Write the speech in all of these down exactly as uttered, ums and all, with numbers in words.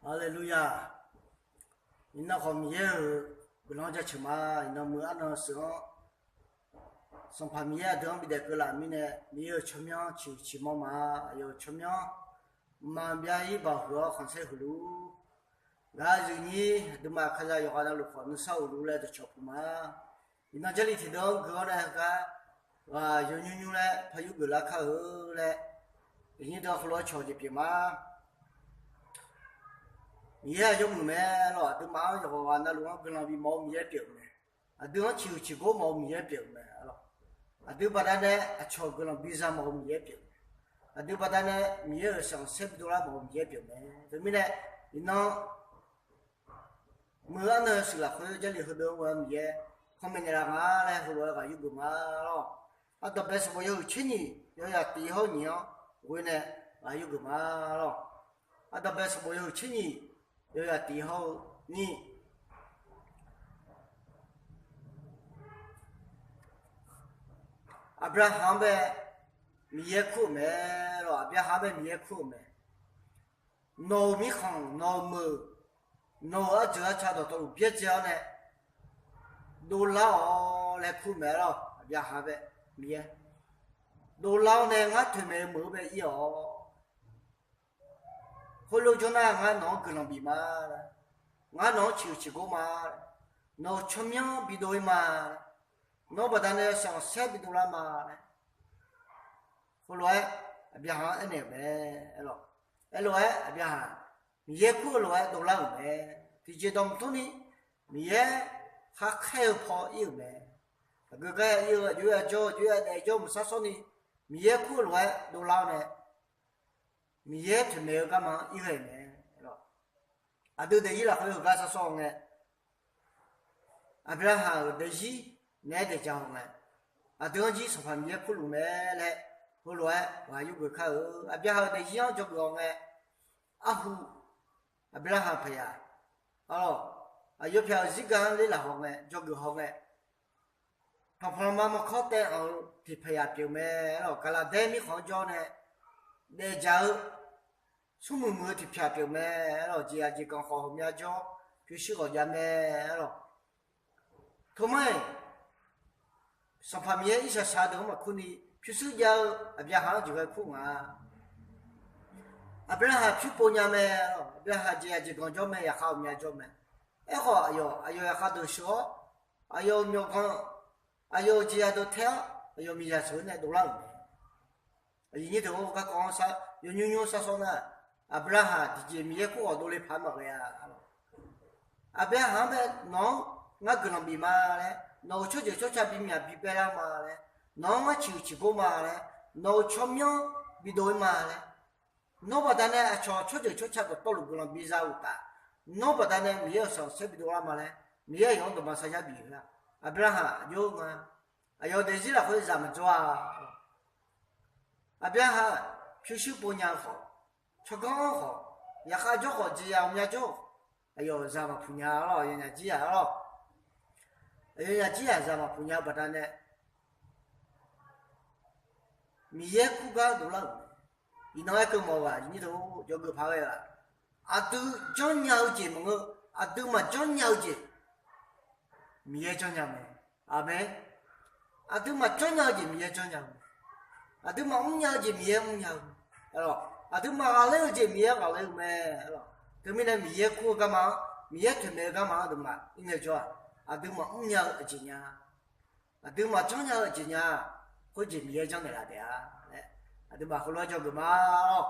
Haleluya! Iqnan khawf Miqyaer-euq guiqlanq jaceuq ma. Iqnan muiq arnan sheuq-anr Sanqpaq Miqyaer aqdui-anr bidaef keuvlaf mirnae, Miqyaer-euq tsawrmyanr ciqhuiq ciqmanr ma. Aqyawf-euq tsawrmyanr mqmaq maqbyav-ir baoq huiq-awr khanqsaer huiq luf-ur. Gaq-eu zuifnyir aqduimaf kalizaq yawqghaq navluf khawf nuisar uq luf laer dawqcawq puq ma. Iqnan Jarlif tiqdeuv-anr gui-awr nae heugar ghaq yawnymr nymr laer par yurgeuf lar kar-eu laer, iqnyir deuq-anr heulof-aer cawq jeq pyeuf ma. Miqyaer-aq yawmuiq mae lawq. Aqduimaf-anr yawqghaq navluf-anr guiqlanq bimawf-eu Miqyaer pyeuf-eu mae. Aqdui-anr ciqhuiq ciqgor mawf-eu Miqyaer pyeuf-eu mae lawq. Aqdui baqdanae aqcawq guiqlanq biza mawf-eu Miqyaer pyeuf-eu mae. Aqdui baqdanae Miqyaer-euq shaqsaer bidov lar mawf-eu Miqyaer pyeuf mae. Teumirnae, iqnan muiq arnan-eu shuif lafkhoer Jarlif heudeuv-anr ghoe-awr Miqyaer panmaeq naeqlaf nga laer heulof-aer ghaq yurgeuf ma lawq. Ardanqbae sanqbof yawhuiq tser nyiq yawyaq tiq hawr-eu nyiq-anr ghoe nae ghaq yurgeuf ma lawq. Ardanqbae sanqbof yawhuiq tser nyiq yawyaq tiq hawr-eu nyiq. Aqbyaqhaq-anr bae Miqyaer kur-euq mae lawq. Aqbyaqhaq-anr bae Miqyaer kur-euq mae. Nawq-euq mirkhanq, nawq-euq meuq, nawq-euq arjeuq arca dawqtawvluf byaerdzae-awr nae dovlar-awq laer kur-eu mae lawq. Aqbyaqhaq bae Miqyaer dovlar-awr nae ngar toeqmaeq-eu meuq-anr bae ir-awq. Khoerlof jawr nar ngar nawq-anr guiqlanq bif ma laer, ngar nawq-anr ciqhuiq ciqgor ma laer, nawq-euq tsawrmyanr bidov-ir ma laer, nawr baqdanae shaqsaer bidov lar ma laer, heulof-aer Aqbyaqhaq-anr aernaeq-euq mae. Aerlof-aer Aqbyaqhaq Miqyaer kur-eu lof-aer dovlar-euq mae. Tiqjeq dawqmq tmrni Miqyaer kharkhaer-eu paw ir-euq mae. Aqgeu gar ya ir-eu aqjox-aer ya jawr-eu aqjox-aer ya daef jawr-eu mqsar sawrni Miqyaer kur-eu lof-aer dovlar-awr nae Miqyaer toeqmaeq-eu garma-anr ir ghae-euq mae. Aqdui daefzir lafkhoer heugar sar sawr-eu ngae, Aqbyaqhaq-euq daefzir naeq-aer daeq jaq-awq ngae, aqdui-anr jir Sanqpaq Miqyaer kurluf mae laer heulof-aer ghaq yurgeuf kar-eu. Aqbyaqhaq-euq daefzir-anr dzawgeuf-awq ngae, arhu Aqbyaqhaq paqyaq, arlawq, aqyawf pyaq-euq zirgar-anr ler laf haw ngae, dzawgeuf haw ngae, panqpaq lanma mawrkawr taev-anr-eu tiqpyaq pyeuf mae. Arlawq, Gaqlaqdaer mirkhanq-anr jawr nae daef jaq-eu smrmuiq muiq-eu tiqpyaq pyeuf mae. Arlawq, jeqzaq jeqganq khawf ghawqmya jawr pyurshuir ghawqjav mae. Arlawq, teumanr-iq Sanqpaq Miqyaer irshaq shaq deuq-anr maqkur ni pyurshuir jav-eu Aqbyaqhaq-anr jeqghae kur nga. Aqbyaqhaq pyur pov nya mae. Aqbyaqhaq jeqzaq jeqganq jawr mae, yaqkhav ghawqmya jawr mae. Aerkhawf aqyawf, aqyawf yaqkhav deuq sheuq-awr, aqyawf-euq myawqganq, aqyawf-euq jeqzaq deuq tae-awr aqyawf miqzaq sheuq-eu nae dovlar-euq mae. Aqyuif nyir deuq-or, garkawv-anr sar yawnymr nymr sar sawr nar, Aqbyaqhaq tiqjeq Miqyaer kur khawf dovle paq-aer maqghae-a. Aqbyaqhaq-anr bae nawq-anr ngar guiqlanq bif ma laer, nawq-euq tsawrjeuq tsawrca bimyaq bibae lar ma laer, nawq-anr ngar ciqhuiq ciqgor ma laer, nawq-euq tsawrmyanr bidov-ir ma laer, nawr baqdanae aqcawq tsawrjeuq tsawrca dawqtawvluf guiqlanq biza uqtaf, nawr baqdanae Miqyaer-euq shaqsaer bidov lar ma laer, Miqyaer aqyawf-anr dawqma sarjar bif-eu lar. Aqbyaqhaq aqjox-eu nga. Aqyawf daefzir lafkhoer zaq maqjawr-a. Aqbyaqhaq pyurshuir pov nya-eu khawf, tsawrganr-anr khawf, yaqkhav jawr khawf, jeqzaq ghawqmya jawr-eu, aqyawf zaq maqpuq nya-a lawq. Aqyawfnyaf jir-aq lawq, aqyawfnyaf jir-aq zaq maqpuq nya-eu baqdanae Miqyaer kur gar dovlar-euq mae. Iqnan aerkeuv mawf-eu ghaq, iqnyir deuq-or, jawrgeuf paq ghae-aq, aqdui janrnya-eu jeq maqngeur, aqdui maqjanr nya-eu jeq Miqyaer janrnya mae. Aqmeq. Aqdui maqjanr nya-eu jeq Miqyaer janrnya-eu mae. Aqdui maqmr nya-eu jeq Miqyaer mrnya-eu mae. Aqdui maqghaqler-eu jeq Miqyaer ghaqler-eu mae. Teumirnae Miqyaer kur-eu garma-anr, Miqyaer toeqmaeq-eu garma-anr aqduimaf irngae jawr-aq, aqdui maqmr nya-eu aqjeq nya, aqdui maqjanr nya-eu aqjeq nya, khoerjeq Miqyaer janrnaeq laf taef-a laer, aqduimaf heulof-aer jawrgeuf ma lawq.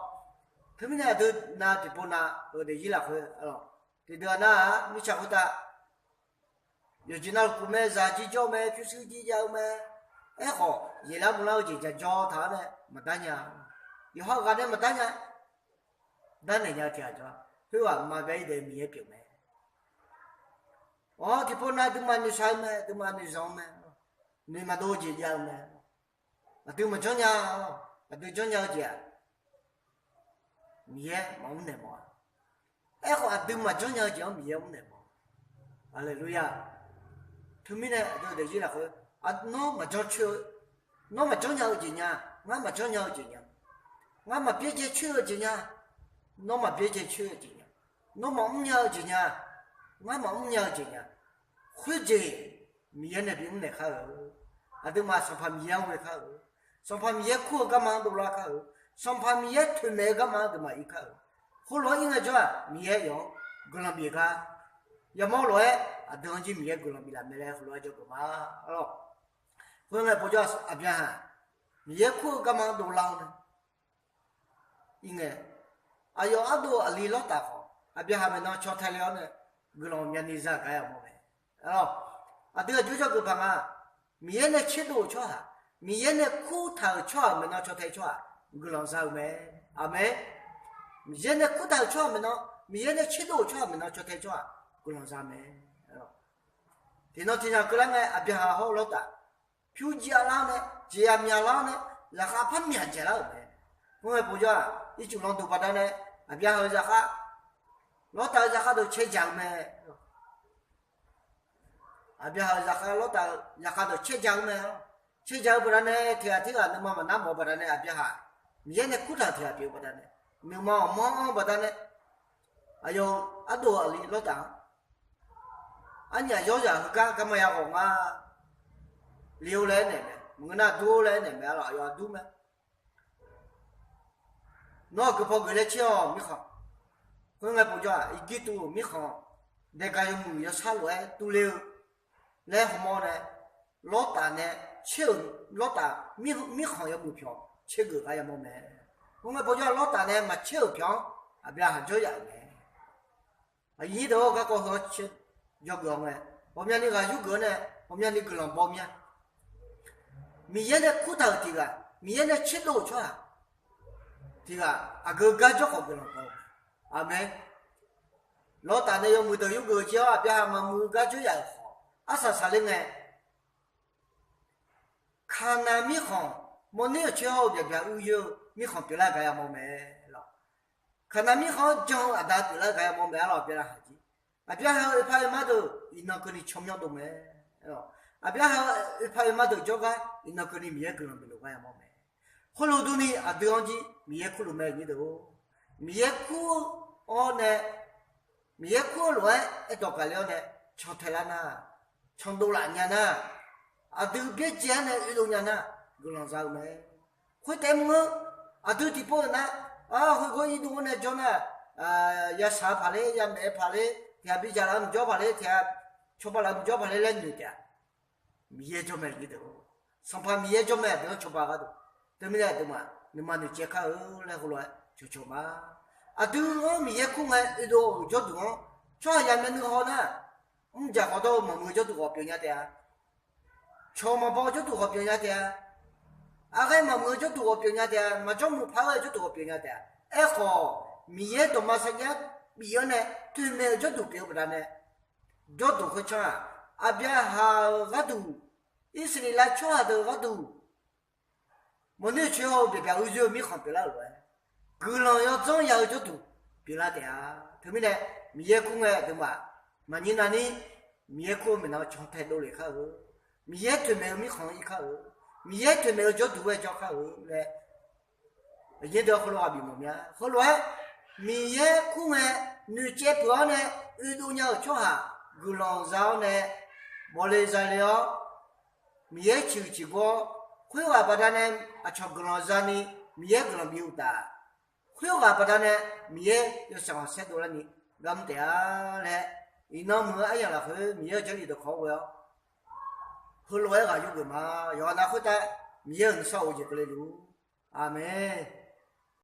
Teumirnae aqdui nav tiqpov nav-euq daefzir lafkhoer, tiqdeuq-aq nar-aq mirtsaq khoertav yawqjeq navluf kuf mae, zaq jir jawr mae, pyurshuir jir jav-eu mae. Aerkhawf, yaeqlar murlar-eu jeq jaqjawr taq-awr nae maqdar nya. Yawqha ghaq nae maqdar nya. Darnaeq nya-eu tiq ghaq jawr-a. Khoerghaq maqbyav-ir daef Miqyaer pyeuf mae. Awr, tiqpov nav aqduimaf noeqshaq-eu mae, aqduimaf noeqzanq-eu mae. Noeq maqdov-eu jeq jav-eu mae. Aqdui maqjanr nya, aqdui janrnya-eu jeq-aq, Miqyaer maqmr naeq mawf-a. Aerkhawf, aqdui maqjanr nya-eu jeq-anr Miqyaer mr naeq mawf. Haleluya! Teumirnae aqdui daefzir lafkhoer, nawr maqjanr coer-eu, nawr maqjanr nya-eu jeq nya, ngar maqjanr nya-eu jeq nya, ngar maqbyaerdzae coer-eu jeq nya, nawr maqbyaerdzae coer-eu jeq nya. Nawr maqmr nya-eu jeq nya, ngar maqmr nya-eu jeq nya. Khoerjeq Miqyaer nae bimr naeq kar-eu. Aqduimaf Sanqpaq Miqyaer-anr ghoe kar-eu. Sanqpaq Miqyaer kur-eu garma-anr dovlar kar-eu. Sanqpaq Miqyaer toeqmaeq-eu garma-anr aqduimaf ir kar-eu. Khoerlof-aer ir ngaejawr-aq, Miqyaer yawf-anr guiqlanq bif gar yamawr lof-aer aqdui-anr jir Miqyaer guiqlanq biflaf mae laer heulof-aer jawrgeuf ma. Khoerngae povjawr-aq, Aqbyaqhaq Miqyaer kur-eu garma-anr dovlar-awr nae ir ngae, aqyawf ardov aqli Lawrtaf khawf, Aqbyaqhaq maeqnan caw tae le-awr nae guiqlanq myavni za gar yamawr mae. Aqdui aqjox jawrgeuf paq nga. Miqyaer nae tserdov-euq tsawrhaq, Miqyaer nae kurtaq-euq tsawrhaq maeqnan caw tae tsawrhaq guiqlanq za-eu mae. Aqmeq. Miqyaer nae kurtaq-euq tsawrhaq maeqnan, Miqyaer nae tserdov-euq tsawrhaq maeqnan caw tae tsawrhaq guiqlanq za mae. Tiqnan tiqnya keuvlar ngae, Aqbyaqhaq hawr-eu Lawrtaf pyur jav lar-awr nae, jeqya myaq lar-awr nae, zaqkhav par myaq jaeq lar-euq mae. Khoerngae povjawr-aq, ircuf landuq baqdanae Aqbyaqhaq-euq zaqkhav, Lawrtaf-euq zaqkhav deuq caerjaq-eu mae. Aqbyaqhaq-euq zaqkhav Lawrtaf-euq zaqkhav deuq caerjaq-eu mae. Caerjaq-eu baqdanae tiqghaq tirghaq nuima maqnar mawf-eu baqdanae Aqbyaqhaq Miqyaer nae kurtaq-euq tiqghaq pyeuf-eu baqdanae, nuima ghawqmanr-anr baqdanae, aqyawf ardov aqli Lawrtaf-anr, arnyaf yawrzaq heugar garma ya ghawq nga le-or laer aernaeq mae. Maqngeur nar dur-or laer aernaeq mae. Arlawq aqyawf aqdur mae. Nawr aqgeu paw geuf laer caer-awq mirkhanq. Khoerngae povjawr-aq, Irjirtuv-euq mirkhanq daega yawmuiq yawshar lof-aer tuvle-eu laer hawmawr nae, Lawrtaf nae caer-euq, Lawrtaf mirkhanq yawmuiq pyawq caergeuf gar yamawr mae. Khoerngae povjawr-aq, Lawrtaf nae maqcaer-euq pyawq-anr Aqbyaqhaq jawryaf-euq mae. Aqnyir deuq-or, garkawv heu-anr caer jawrgeuf-awr ngae, ghawqmyani ghaq yurgeuf-awr nae ghawqmyani guiqlanq baw mya. Miqyaer nae kurtaq-euq tiqghaq, Miqyaer nae tserdov-euq tsawrhaq tiqghaq aqgeu gar jawr khawf guiqlanq baw-eu mae. Aqmeq. Lawrtaf nae yawmuiq deuq yurgeuf-eu jir-awr, Aqbyaqhaq maqmuiq-eu gar jawryaf-euq khawf, arsaq saqler ngae, Kaqnaq mirkhanq, mawrner-euq coer hawr-eu byaqbyaq uir yoer-eu mirkhanq pyeuflar gar yamawr mae. Kaqnaq mirkhanq-anr jan-eu aqda pyeuflar gar yamawr mae. Arlawq Aqbyaqhaq jir, Aqbyaqhaq-euq oeqpaq oeqma deuq iqnan keuvni tsawrmyanr dov mae. Aqbyaqhaq-euq oeqpaq oeqma deuq jawrgar iqnan keuvni Miqyaer guiqlanq bifluf gar yamawr mae. Khoerlof durni aqdui-anr jir Miqyaer kurluf mae, nyir deuq-or. Miqyaer kur-awr nae, Miqyaer kur-eu lof-aer aerdawq gaqler-awr nae cantae lar nar, candov laf nya nar, aqdui byaerdzae-awr nae oedov nya nar, guiqlanq za-eu mae. Khoertaef mr-eu, aqdui tiqpov-eu nar, khoergawr irdov-awr nae jawr nar, yashaq-eu paqler, yamaef-eu paqler, tiqghaq bidzaq laf-eu mqjawr paqler, tiqghaq cawba laf-eu mqjawr paqler laer noeq taef-a. Miqyaer jawr mae, nyir deuq-or. Sanqpaq Miqyaer jawr mae, aqdui-anr cawba gharduq. Teumirnae aqduimaf nuima noeqcaev kar-eu laer heulof-aer cawqcawq ma. Aqdui-anr Miqyaer kur ngae oedov-euq jawrduq-anr tsawrhaqzaq myavnuiv haw nar, mrjaq khawqdawr-eu maqmuiq-eu jawrduq ghawq pyeuf nya taef-a. Cawq maqbaw-eu jawrduq ghawq pyeuf nya taef-a. Aqghaer maqmuiq-eu jawrduq ghawq pyeuf nya taef-a. Maqjawr muiq paq-aer ghae-eu jawrduq ghawq pyeuf nya taef-a. Aerkhawf, Miqyaer dawqma sarjax bif-awr nae toeqmaeq-eu jawrduq pyeuf-eu baqdanae, jawrduq khoertsanr-aq, Aqbyaqhaq-euq gharduq, Irsaqleqlav tsawrhaq deuq-euq gharduq, mawrner-eu coer hawr-eu byaqbyaq uir yoer-eu mirkhanq pyeuflar-euq lof-aer, guiqlanq yawdzanr ya-eu jawrduq pyeuflar taef-a. Teumirnae, Miqyaer kur ngae aqduimaf maqnyir navni, Miqyaer kur-eu maeqnan cantae dovlef kar-eu, Miqyaer toeqmaeq-eu mirkhanq-anr ir kar-eu, Miqyaer toeqmaeq-eu jawrduq-aer jawr kar-eu laer aqnyir deuq-anr heulof-aer bif mawf mya. Heulof-aer Miqyaer kur ngae noeqcaev peuq-awr nae oedov nya-euq tsawrhaq guiqlanq za-awr nae, bawle zale-awr, Miqyaer ciqhuiq ciqgor-awr, khoerghaq baqdanae aqcawq guiqlanq zani Miqyaer guiqlanq bif uqtaf, khoerghaq baqdanae Miqyaer yawshaef khanqsaer dovlarni garmr taef-a laer, iqnan muiq-eu aryamq lafkhoer Miqyaer-euq Jarlif dawqkawq-anr ghoe-awr heulof-aer ghaq yurgeuf ma. Yawqha nav khoertav Miqyaer-euq nuisar of-eu jeq keuvle luf-ur. Aqmeq.